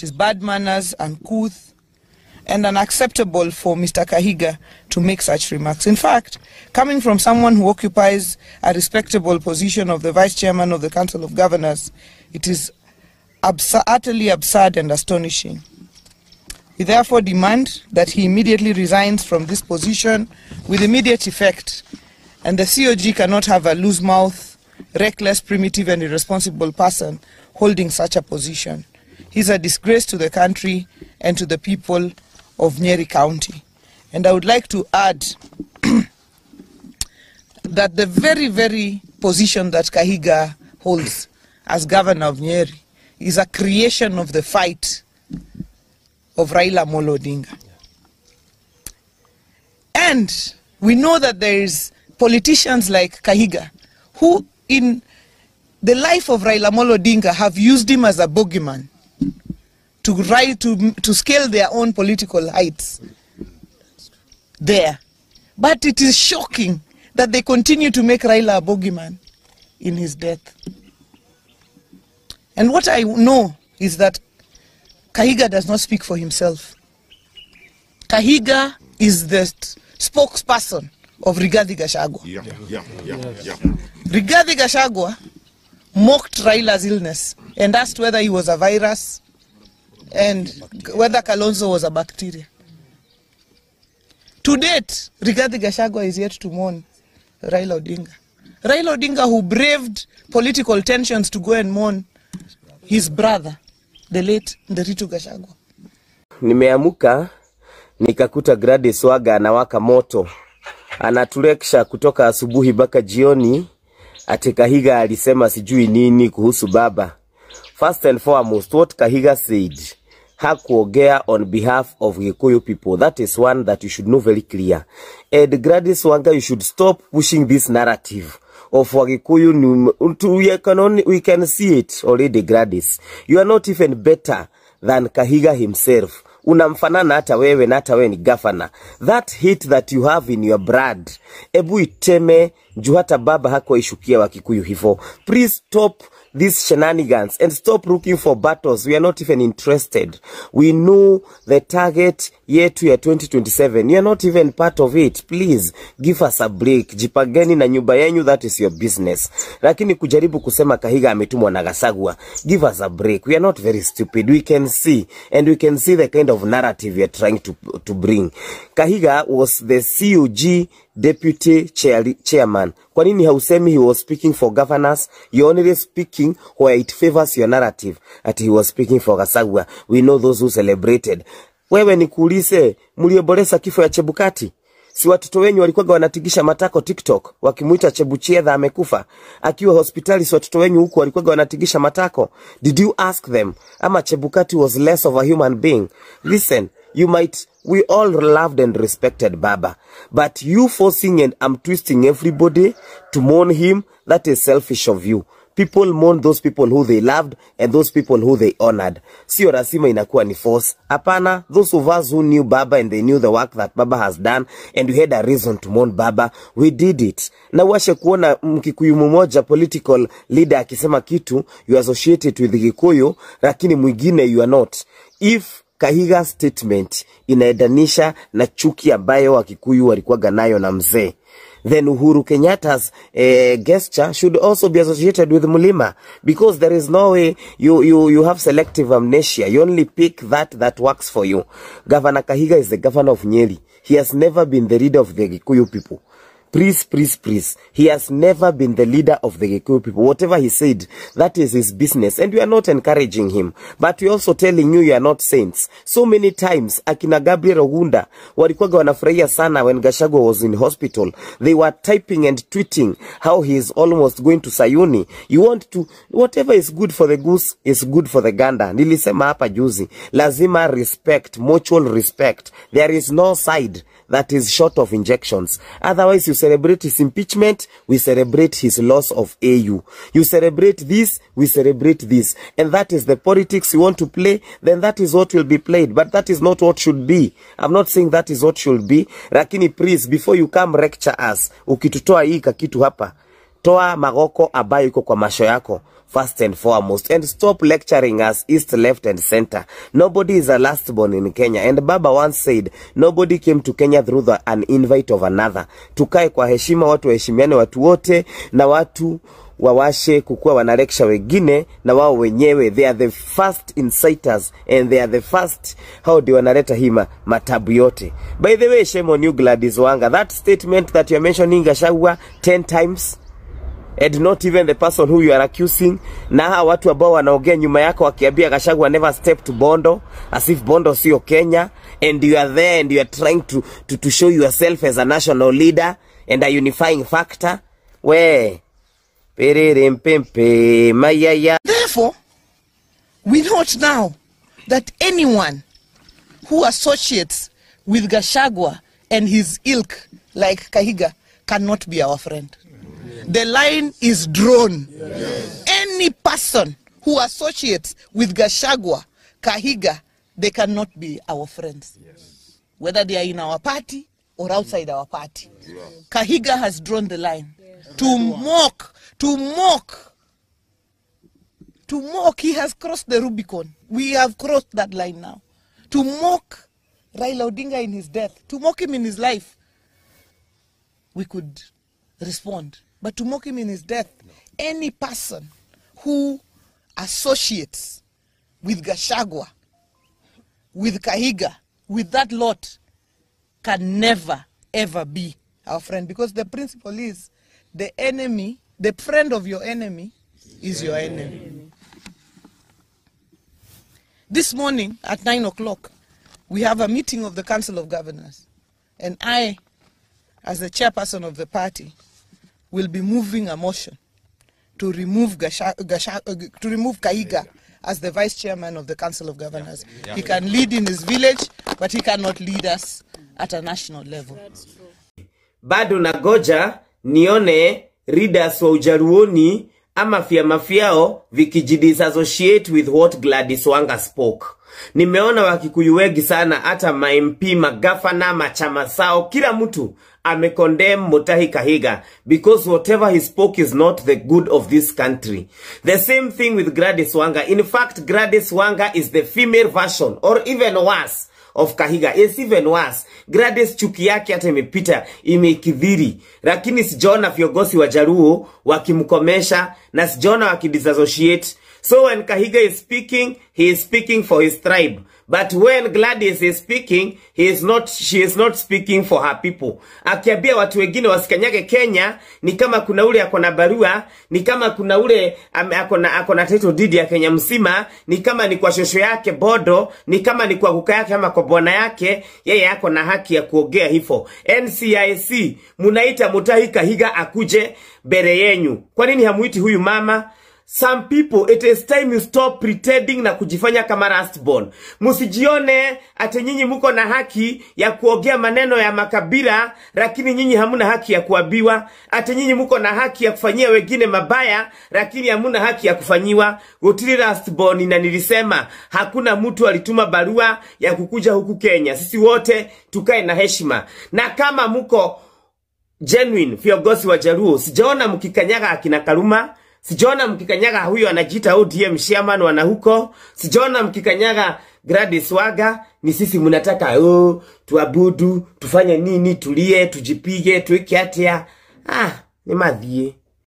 It is bad manners, uncouth, and unacceptable for Mr. Kahiga to make such remarks. In fact, coming from someone who occupies a respectable position of the Vice Chairman of the Council of Governors, it is utterly absurd and astonishing. We therefore demand that he immediately resigns from this position with immediate effect, and the COG cannot have a loose mouth, reckless, primitive, and irresponsible person holding such a position. He's a disgrace to the country and to the people of Nyeri County. And I would like to add that the very, very position that Kahiga holds as governor of Nyeri is a creation of the fight of Raila Amolo Odinga. And we know that there is politicians like Kahiga who in the life of Raila Amolo Odinga have used him as a bogeyman to rise to scale their own political heights there. But it is shocking that they continue to make Raila a bogeyman in his death. And what I know is that Kahiga does not speak for himself. Kahiga is the spokesperson of Rigathi Gachagua. Rigathi Gachagua mocked Raila's illness and asked whether he was a virus and whether Kalonzo was a bacteria. To date, Rigathi Gachagua is yet to mourn Raila Odinga. Raila Odinga, who braved political tensions to go and mourn his brother, the late Nderitu Gachagua. Nimeamuka nikakuta Gladys Wanga anawaka moto, anatuleksha kutoka asubuhi mpaka jioni ati Kahiga alisema sijui nini kuhusu baba. First and foremost, what Kahiga said, hakuongea on behalf of Gikuyu people. That is one that you should know very clear. And Gladys Wanga, you should stop pushing this narrative of Wagikuyu. We can see it already, Gladys. You are not even better than Kahiga himself. Unamfanana hata wewe na hata wewe ni governor. That hate that you have in your blood, ebu iteme juu hata baba hakuwaishukia Wakikuyu hivo. Please stop these shenanigans and stop looking for battles. We are not even interested. We know the target yetu ya 2027. You are not even part of it. Please give us a break. Jipageni na nyumba yenyu, that is your business. Lakini kujaribu kusema Kahiga ametumwa na Gachagua, give us a break. We are not very stupid. We can see, and we can see the kind of narrative we are trying to bring. Kahiga was the COG deputy chairman. Kwa nini hausemi he was speaking for governors? You only speaking where it favors your narrative that he was speaking for Gachagua. We know those who celebrated. Wewe nikuulize, mliobolesa kifo ya Chebukati? Si watoto wenyu walikuwa wanatigisha matako TikTok wakimuita Chebuchiedha amekufa akiwa hospitali? Si watoto wenyu huko walikuwa wanatigisha matako? Did you ask them ama Chebukati was less of a human being? Listen, you might, we all loved and respected Baba, but you forcing and I'm twisting everybody to mourn him, that is selfish of you. People mourn those people who they loved and those people who they honored. Sio lazima inakuwa ni force. Hapana, those of us who knew Baba and they knew the work that Baba has done and we had a reason to mourn Baba, we did it. Na washe kuona Mkikuyu mmoja political leader akisema kitu, you associate it with Gikuyu, lakini mwingine you are not. If Kahiga statement inaendanisha na chuki ambayo Wakikuyu walikuwa nayo na mzee, then Uhuru Kenyatta's gesture should also be associated with Mulima, because there is no way you have selective amnesia. You only pick that works for you. Governor Kahiga is the governor of Nyeri. He has never been the leader of the Gikuyu people. Please, please, please. He has never been the leader of the Gikuyu people. Whatever he said, that is his business. And we are not encouraging him. But we are also telling you, you are not saints. So many times, akina Gabriel Ogunda walikuwa wanafurahia sana when Gachagua was in hospital. They were typing and tweeting how he is almost going to Sayuni. You want to, whatever is good for the goose is good for the gander. Nilisema hapa juzi, lazima respect, mutual respect. There is no side that is short of injections. Otherwise, you celebrate his impeachment, we celebrate his loss of AU. You celebrate this, we celebrate this. And that is the politics you want to play, then that is what will be played. But that is not what should be. I'm not saying that is what should be. Lakini please, before you come lecture us, ukitutoa hii kakitu hapa, toa magoko ambayo iko kwa masho yako. first and foremost, and stop lecturing us east, left and center. Nobody is a last born in Kenya, and Baba once said nobody came to Kenya through an invite of another. Tukae kwa heshima, watu waheshimiane, watu wote, na watu wawashe kukuwa wanalecture wengine, na wao wenyewe they are the first inciters and they are the first how do wanaleta hii matabu yote. By the way, shame on you Gladys Wanga, that statement that you are mentioning Gachagua 10 times and not even the person who you are accusing, na hawa watu ambao wanaongea nyuma yako wakiambia Gachagua never stepped to Bondo, as if Bondo sio Kenya, and you are there and you are trying to show yourself as a national leader and a unifying factor. We Therefore, we note now that anyone who associates with Gachagua and his ilk like Kahiga cannot be our friend. The line is drawn. Yes. Any person who associates with Gachagua, Kahiga, they cannot be our friends. Yes. Whether they are in our party or outside our party. Yes. Kahiga has drawn the line. Yes. To mock, he has crossed the Rubicon. We have crossed that line now. To mock Raila Odinga in his death, to mock him in his life, we could respond. But to mock him in his death, no. Any person who associates with Gachagua, with Kahiga, with that lot, can never, ever be our friend. Because the principle is, the enemy, the friend of your enemy is your enemy. This morning at 9 o'clock, we have a meeting of the Council of Governors. And I, as the chairperson of the party, will be moving a motion to remove Kahiga as the vice chairman of the Council of Governors. Yeah. He can lead in his village, but he cannot lead us at a national level. Bado nagoja nione readers wa Ujaruoni ama vyama vyao vikijidisassociate with what Gladys Wanga spoke. Nimeona Wakikuyu wengi sana, hata ma MP, magavana, machama sao, kila mtu amecondemn Mutahi Kahiga because whatever he spoke is not the good of this country. The same thing with Gladys Wanga. In fact, Gladys Wanga is the female version, or even worse, of Kahiga. It's even worse. Gladys chuki yake hata imepita, imekithiri. Lakini sijaona viongozi wa Jaluo wakimkomesha na sijaona wakidisassociate. So when Kahiga is speaking, he is speaking for his tribe. But when Gladys is speaking, she is not speaking for her people. Akiambia watu wengine wasikanyage Kenya, ni kama kuna ule akona barua, ni kama kuna ule akona title deed ya Kenya mzima, ni kama ni kwa shosho yake Bodo, ni kama ni kwa kuka yake ama kwa bwana yake, yeye ako na haki ya kuongea hivyo. NCIC, munaita Mutahi Kahiga akuje mbele yenyu. Kwa nini hamuiti huyu mama? Some people, it is time you stop pretending na kujifanya kama lastborn. Musijione ate nyinyi muko na haki ya kuongea maneno ya makabila, lakini nyinyi hamuna haki ya kuabiwa. Ate nyinyi muko na haki ya kufanyia wengine mabaya, lakini hamuna haki ya kufanyiwa. Gutiri lastborn, na nilisema hakuna mtu alituma barua ya kukuja huku Kenya. Sisi wote tukae na heshima. Na kama muko genuine viongozi wa Jaluo, sijaona mkikanyaga akina Karuma, sijaona mkikanyaga huyo anajiita ODM chairman wana huko, sijaona mkikanyaga Gladys Wanga. Ni sisi mnataka tuabudu, tufanye nini, tulie, tujipige, tuweke atia. Ni madhie.